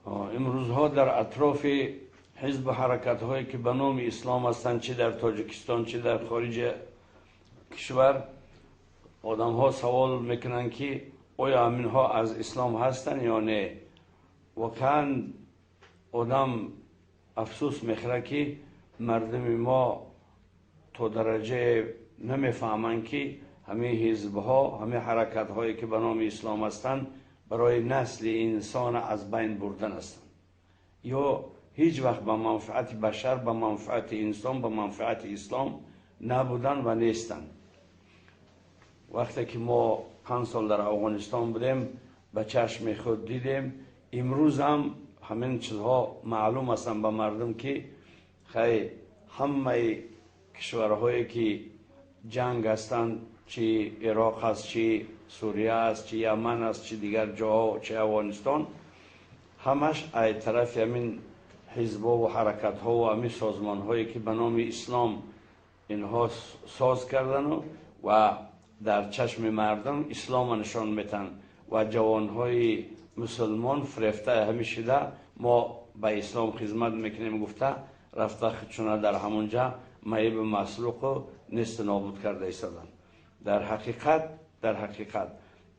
Имрӯзҳо дар атрофи ҳизбу ҳаракатҳое ки ба номи ислом ҳастанд, чӣ дар Тоҷикистон, чӣ дар хориҷи кишвар, одамҳо савол мекунанд, ки оё ҳаминҳо аз ислом ҳастанд ё не. Воқеан, одам афсӯс мехӯрад, ки мардуми мо то дараҷае намефаҳманд, ки ҳамин ҳизбҳо, ҳамин ҳаракатҳое ки ба номи ислом ҳастанд, барои насли инсон аз байн бурдан ҳастанд ё ҳеҷ вақт ба манфиати башар, ба манфиати инсон, ба манфиати ислом набуданд ва нестанд. Вақте ки мо 5 сол дар Афғонистон будем, ба чашми худ дидем. Имрӯз ҳам ҳамин чизҳо маълум ҳастанд ба мардум, ки хай, ҳамаи кишварҳое ки ҷанг ҳастанд, чи Ироқ аст, чи Сурия аст, чи Яман аст, чи дигар ҷоҳо, чи Афғонистон, ҳамаш ай тарафи ҳамин ҳизбҳову ҳаракатҳову ҳамин созмонҳое ки ба номи ислом инҳо соз кардану ва дар чашми мардум ислома нишон метаҳанд ва ҷавонҳои мусулмон фирефта ҳамин шида, мо ба ислом хизмат мекунем гуфта, рафта худшуна дар ҳамонҷа маибу масруқу несту нобуд карда истоданд. Дар ҳақиқат,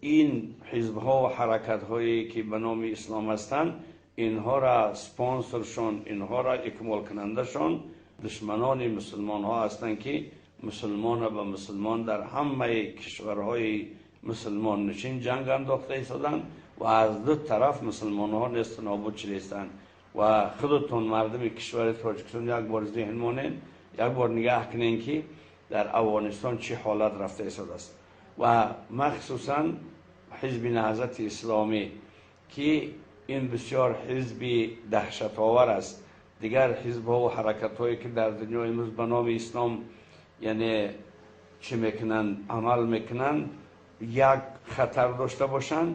ин ҳизбҳо ва ҳаракатҳое ки ба номи ислом ҳастанд, инҳоро спонсоршон, инҳоро икмолкунандашон душманони мусулмонҳо ҳастанд, ки мусулмона ба мусулмон дар ҳамаи кишварҳои мусулмоннишин ҷанг андохта истоданд ва аз ду тараф мусулмонҳо несту нобуд шуда истанд. Ва худатон, мардуми кишвари Тоҷикистон, як бор зеҳн монед, як бор нигаҳ кунед, ки дар Афғонистон чӣ ҳолат рафта истодааст ва махсусан Ҳизби Наҳзати Исломӣ, ки ин бисёр ҳизби даҳшатовар аст. Дигар ҳизбҳо ҳаракатҳое ки дар дунё имрӯз ба номи ислом, яъне чӣ мекунанд, амал мекунанд, як хатар дошта бошанд,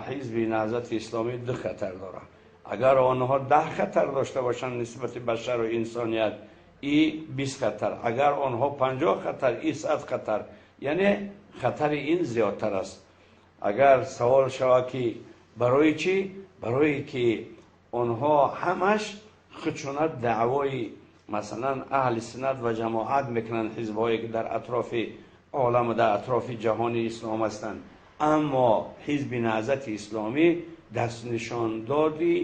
Ҳизби Наҳзати Исломӣ ду хатар дорад. Агар онҳо 10 хатар дошта бошанд нисбати башару инсоният, и 20 хатар, агар онҳо 50 хатар, и 100 хатар, яъне хатари ин зиёдтар аст. Агар савол шавад, ки барои чӣ? Барое ки онҳо ҳамаш худшона даъвои, масалан, аҳли суннат ва ҷамоат мекунанд, ҳизбҳое ки дар атрофи олам, дар атрофи ҷаҳони ислом ҳастанд, аммо Ҳизби Наҳзати Исломӣ дастнишондоди,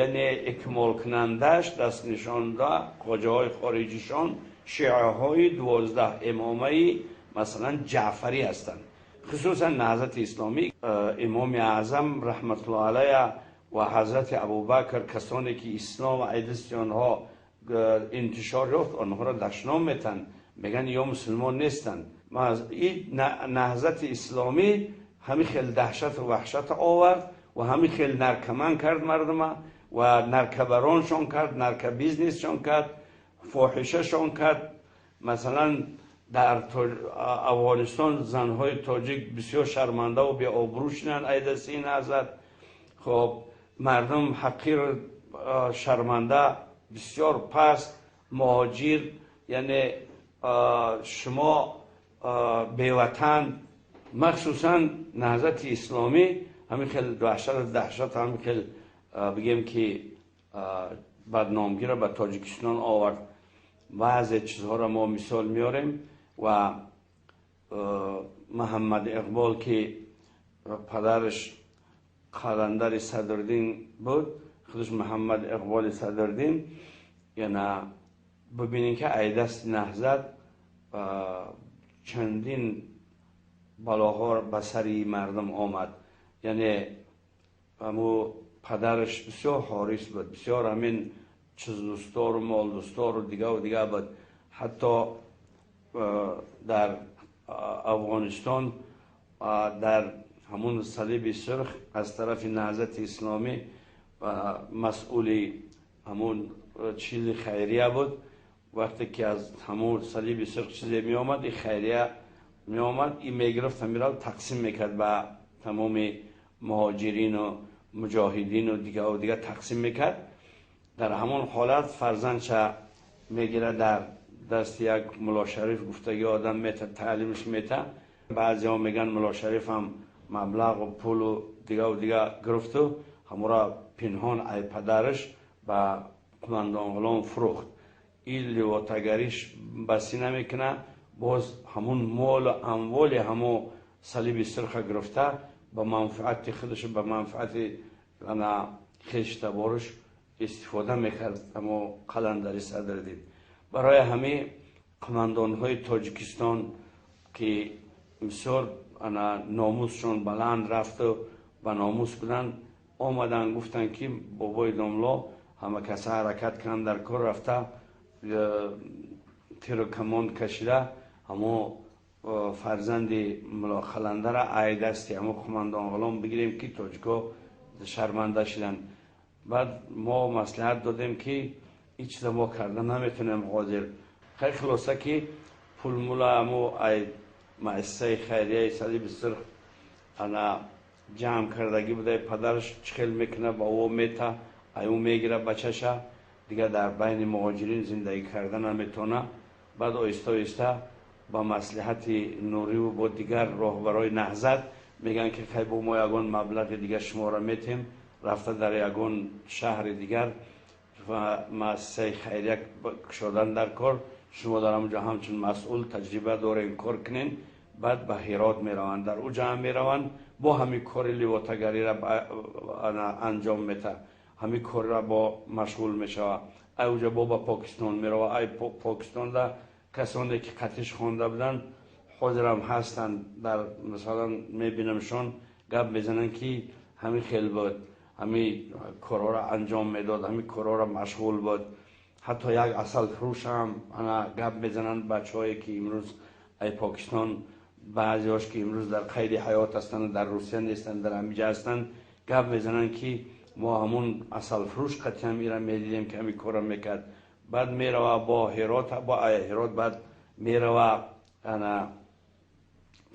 яъне икмолкунандаш, дастнишонда хоҷаҳои хориҷишон шиаҳои 12 имомаи, масалан, ҷаъфарӣ ҳастанд. Хусусан Наҳзати Исломӣ Имоми Аъзам раҳматуллоҳ алайҳ ва ҳазрати Абубакр, касоне ки ислом ай дасти онҳо интишор ёфт, онҳоро дашном метанд, мегӯянд ё мусулмон нестанд. Ин Наҳзати Исломӣ ҳамин хел даҳшату ваҳшат овард ва ҳамин хел наркоман кард мардума ва наркобароншон кард, наркобизнесшон кард, фоҳишашон кард. Масалан, дар Афғонистон занҳои тоҷик бисёр шармандаву беобрӯ шуданд ай дасти ин наҳзат. Хоб, мардум ҳақир, шарманда, бисёр паст, муҳоҷир, яъне шумо беватан. Махсусан Наҳзати Исломӣ ҳамин хел ваҳшату даҳшат, ҳамин хел, бигем ки, бадномгиро ба Тоҷикистон овард. Баъзе чизҳоро мо мисол меорем ва Муҳаммад Иқбол, ки падараш Қаландари Садриддин буд, худаш Муҳаммад Иқболи Садриддин, яна бибинем, ки ай дасти наҳзат чандин балоҳо ба сари мардум омад. Яъне ҳаму падараш бисёр ҳорис буд, бисёр ҳамин чиздӯстдору молдӯстдору дигаву дига буд. Ҳатто дар Афғонистон дар ҳамун Салиби Сурх аз тарафи Наҳзати Исломӣ масъули ҳамун чизи хайрия буд. Вақте ки аз ҳамун Салиби Сурх чизе меомад, и хайрия меомад, и мегирифт, ҳамира тақсим мекард, ба тамоми муҳоҷирину муҷоҳидину дигаву дига тақсим мекард. Дар ҳамон ҳолат фарзандша мегирад, дар дасти як Муллошариф гуфтаги одам мета, таълимш мета. Баъзеҳо мегӯянд, Муллошариф ҳам маблағу пулу дигаву дига гирифту. ҳамура пинҳон ай падараш ба қумандон Ғулом фурӯхт. Ин ливотагариш басӣ намекуна, боз ҳамун молу амволи ҳамо Салиби Сурха гирифта ба манфиати худаш, ба манфиати ана хештабораш истифода мекард ҳамо Қаландари Садриддин. Барои ҳамин қумандонҳои Тоҷикистон, ки бисёр ана номусшон баланд рафту ба номус буданд, омаданд, гуфтанд, ки бобои домло, ҳама каса ҳаракат кунанд, дар кор рафта тиру камон кашида ҳамо фарзанди Мулло Қаландара ай дасти ҳамо қумандон Ғулом бигирем, ки тоҷико шарманда шиданд. Баъд мо маслиҳат додем, ки ин чиза мо карда наметонем ҳозир. Хай, хулоса, ки пулмула ҳамо ай муассисаи хайрияи Салиби Сурх ана ҷамъ кардагӣ буда, падараш чӣ хел мекуна, ба ӯ мета, ай ӯ мегира бачаша. Дигар дар байни муҳоҷирин зиндагӣ карда наметавона. Баъд оҳиста оҳиста ба маслиҳати Нуриву бо дигар роҳбарои Наҳзат мегӯянд, ки хай, бо мо ягон маблағи дигар шуморо метем, рафта дар ягон шаҳри дигар ва муассисаи хайрия кушодан дар кор, шумо дар ҳамонҷо ҳамчун масъул таҷриба дорем, кор кунен. Баъд ба Ҳирот мераванд, дар уҷа ҳам мераванд, бо ҳамин кори ливотагариро анҷом мета, ҳамин корро бо машғул мешава. Ай уҷа бо ба Покистон мерава. Ай Покистонда касоне ки қатиш хонда буданд, ҳозирам ҳастанд, дар масалан мебинамшон, гап мезананд, ки ҳамин хел буд, ҳамин корҳоро анҷом медод, ҳамин корҳоро машғул буд. Ҳатто як асалфурӯшам ана гап мезананд бачаҳое, ки имрӯз ай Покистон, баъзеҳош, ки имрӯз дар қайди ҳаёт ҳастанд, дар Русия нестанд, дар ҳамиҷа ҳастанд, гап мезананд, ки мо ҳамун асалфурӯш қатиам ира медидем, ки ҳамин корро мекард. Баъд мерава бо Ҳирот, бо Ҳирот баъд мерава ана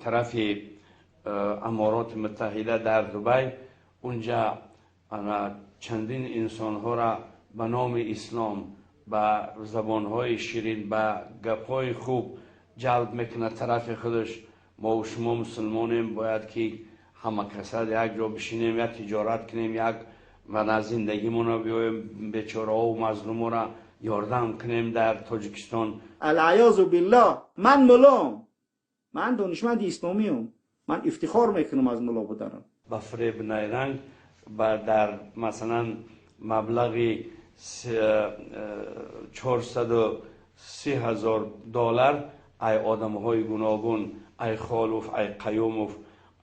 тарафи Амороти Муттаҳида, дар Дубай. Унҷа ана чандин инсонҳоро ба номи ислом, ба забонҳои ширин, ба гапҳои хуб ҷалб мекунад тарафи худаш. Мо шумо мусулмонем, бояд ки ҳама каса як ҷо бишинем, як тиҷорат кунем, як ва зиндагимонро биёем, бечораҳову мазлуморо ёрдам кунем дар Тоҷикистон. العیاذ بالله. من ملام، ман донишманди исломиам, ман ифтихор мекунам аз мулло буданам. Ба фиреб найранг ба дар масалан маблағи 430 000 доллар ай одамҳои гуногун, ай Холов, ай Қаюмов,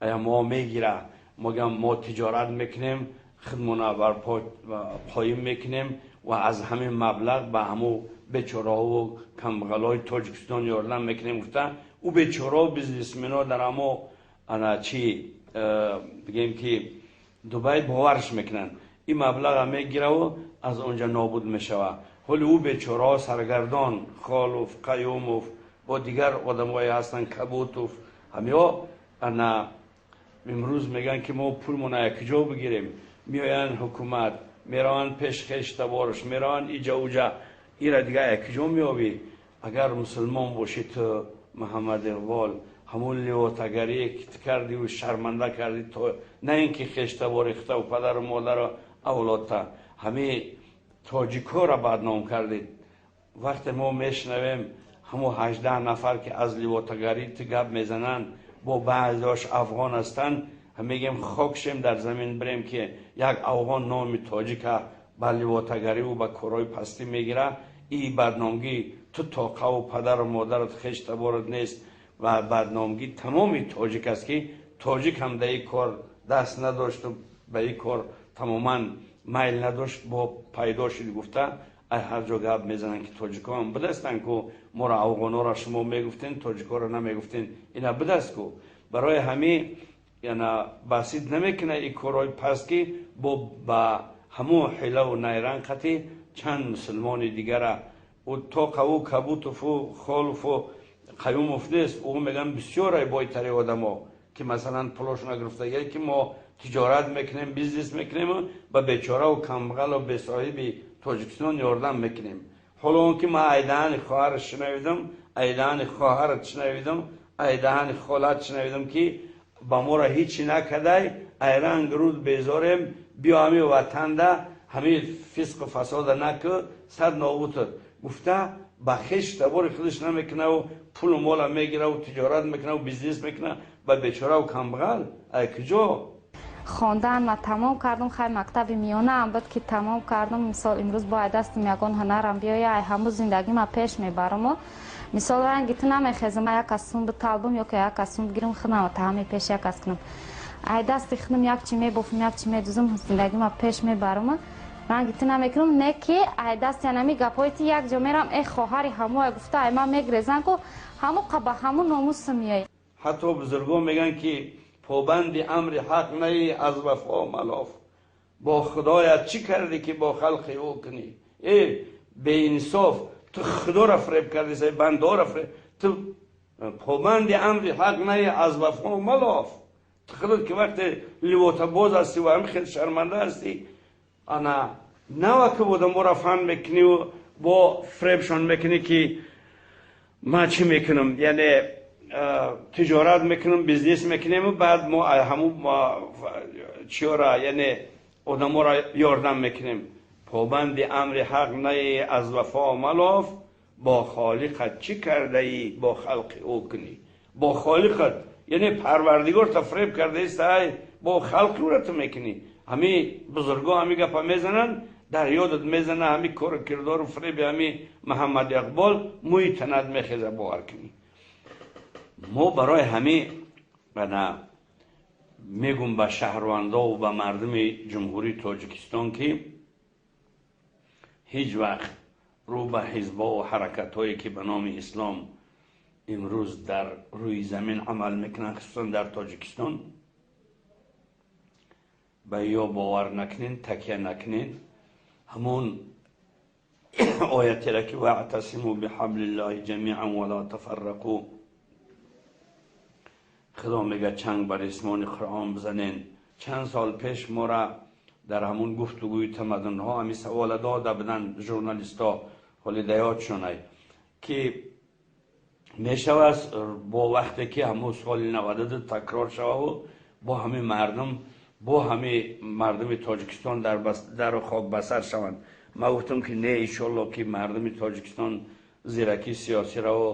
ай мо мегира. Могам мо тиҷорат мекунем, худмона барпо қоим мекунем ва аз ҳамин маблағ ба ҳамун бечораҳову камбағалҳои Тоҷикистон ёрдам мекунем, гуфта, ӯ бечораҳо бизнесменҳо дар ҳамо ана чи бигем, ки Дубай боварш мекунанд. Ин маблаға мегираву аз онҷа нобуд мешава. Ҳоли ӯ бечораҳо саргардон, Холов, Қаюмов бо дигар одамое ҳастанд, Кабутов, ҳамиҳо ана имрӯз мегӯянд, ки мо пулмона якҷо бигирем. Меоянд ҳукумат, мераванд пеш хештаборш, мераванд иҷа уҷа, ира дигар якҷо меёбӣ. Агар мусулмон бошӣ ту, Муҳаммад Иқбол, ҳамун ливотагарие ки ту кардиву шарманда кардӣ, то на ин ки хештабори худаву падару модару авлодта, ҳамин тоҷикҳоро бадном кардед. Вақте мо мешунавем, ҳамун 18 нафар, ки аз ливотагарӣ ту гап мезананд, бо баъзеҳош афғон ҳастанд, мегем хок шем дар замин бирем, ки як афғон номи тоҷика ба ливотагариву ба корҳои пастӣ мегира. И бадномгӣ ту тоқаву падару модарат, хештаборат нест ва бадномгӣ тамоми тоҷик аст, ки тоҷик ҳам дар ин кор даст надошту ба ин кор тамоман майл надошт, бо пайдо шуд, гуфта, ай ҳар ҷо гап мезананд, ки тоҷикҳо ҳам бидастанд ку моро, афғонҳоро шумо мегуфтен, тоҷикҳоро намегуфтен, ина бидаст ку. Барои ҳамин яна басид намекунад ин корҳои паст, ки бо ба ҳамун ҳилаву найранг қати чанд мусулмони дигара тоқаву Кабутову Холову Қаюмов нест, ӯ мегӯянд бисёр ай бойтари одамо, ки масалан пулошона гирифтагие, ки мо тиҷорат мекунем, бизнес мекунем, ба бечораву камбағалу бесоҳиби Тоҷикистон ёрдам мекунем. Ҳоло он ки ман айдаҳани хоҳараш шунавидам, айдаҳани хоҳарат шунавидам, айдаҳани холат шунавидам, ки ба моро ҳичи накардай, айранг руд безорем. Биё ҳами ватанда ҳами фисқу фасода наку, сад нобудат гуфта ба хеш табори худаш намекунаву пулу мола мегираву тиҷорат мекунаву бизнес мекуна ба бечораву камбағал. Ай куҷо? Хондан ма тамом кардам, хай, мактаби миёнаам буд, ки тамом кардам. Мисол, имрӯз бояд дастам ягон ҳунарам биёя, ай ҳамун зиндагӣ ма пеш мебараму. Мисол, ранги ту намехезам, як аз сум биталбам ё ки як аз сум бигирам, худам та ҳами пеш як аз кунам. Ай дасти худам як чи мебофам, як чи медузам, зиндагӣ ма пеш мебараму. Ранги ту намекунам, не ки ай дасти анами гапҳои ти як ҷо мерам, э, хоҳари ҳамое гуфта, ай ман мегрезам, ку ҳаму ба ҳамун номусам меои. Ҳатто бузургон мегӯянд, ки побанди амри ҳақ наи, аз вафо малоф, бо худоят чӣ кардӣ, ки бо халқи ӯ кунӣ? Э, беинсоф, ту худоро фиреб кардӣ, бандоро фиреб. Ту побанди амри ҳақ наи, аз вафо малоф. Ту худат ки вақте ливотабоз ҳастӣ ва ҳами хел шарманда ҳастӣ, ана нава ки одаморо фан мекуниву бо фиребшон мекунӣ, ки ман чӣ мекунам, яъне тиҷорат мекунам, бизнес мекунем, баъд мо ҳамун чиёра, яъне одаморо ёрдам мекунем. Побанди амри ҳақ наи, аз вафо малоф, бо холиқат чӣ кардаӣ, бо халқи ӯ кунӣ? Бо холиқат, яъне парвардигор та фиреб кардаист, ай бо халқи ӯра ту мекунӣ. Ҳами бузурго ҳами гапа мезананд, дар ёдат мезана ҳами кору кирдору фиреби ҳами Муҳаммад Иқбол, мӯи танат мехеза, бовар кунӣ. Мо барои ҳами ана мегум ба шаҳрвандову ба мардуми Ҷумҳурии Тоҷикистон, ки ҳеҷ вақт рӯ ба ҳизбову ҳаракатҳое, ки ба номи ислом имрӯз дар рӯи замин амал мекунанд, хусусан дар Тоҷикистон, ба ё бовар накунен, такя накунен. Ҳамон оятеро ки ваътасиму биҳаблиллоҳи ҷамиан вала тафаррақу, худо мега, чанг бар рисмони Қуръон бизанен. Чанд сол пеш мора дар ҳамун гуфтугӯи тамаддунҳо ҳами савола дода буданд журналистҳо, ҳоли даёдшонай, ки мешавад бо вақте ки ҳамун соли 92 такрор шававу бо ҳамин мардум, бо ҳами мардуми Тоҷикистон дару хок ба сар шаванд. Ман гуфтам, ки не, иншолло, ки мардуми Тоҷикистон зиракии сиёсираву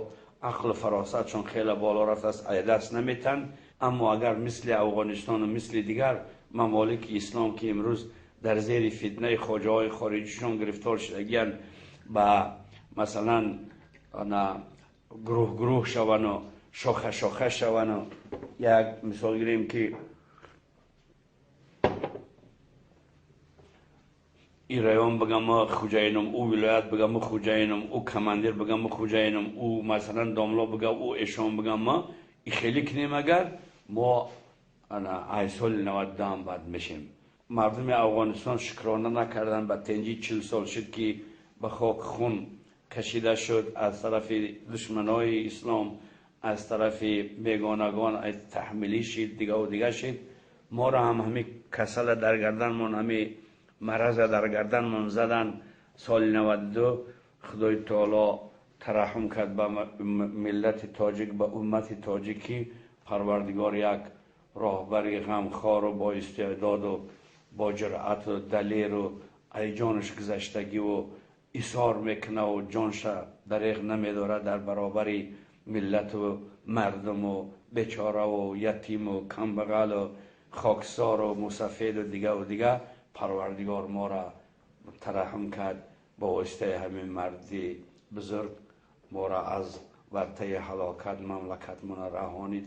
ақлу фаросатшон хеле боло рафтааст, даст наметанд. Аммо агар мисли Афғонистону мисли дигар мамолики ислом, ки имрӯз дар зери фитнаи хоҷаҳои хориҷишон гирифтор шудагиянд, ба масалан гурӯҳ гурӯҳ шавану шоха шоха шавану, як мисол гирем, ки ин район бигам ма хуҷаинам, ӯ вилоят бигам ма хуҷаинам, ӯ командир бигам ма хуҷаинам, ӯ масалан домло бига, ӯ эшон бигам ма, и хеле кунем агар, мо ана ай соли 92 бад мешем. Мардуми Афғонистон шукрона накарданд, ба тенҷи 40 сол шуд, ки ба хок хун кашида шуд аз тарафи душманои ислом, аз тарафи бегонагон таҳмилӣ шид, дигаву дига шид. Моро ҳам ҳами касала дар гарданмон, ҳами мараза дар гарданмон задан соли 92. Худои таоло тараҳум кард ба миллати тоҷик, ба уммати тоҷик, ки парвардигор як роҳбари ғамхору бо истеъдоду бо ҷуръату далеру айҷонаш гузаштагиву исор мекунаву ҷонша дареғ намедорад дар баробари миллату мардуму бечораву ятиму камбағалу хоксору мусафеду дигаву дига. Парвардигор моро тараҳум кард, ба воситаи ҳамин марди бузург моро аз вартаи ҳалокат мамлакатмона раҳонид.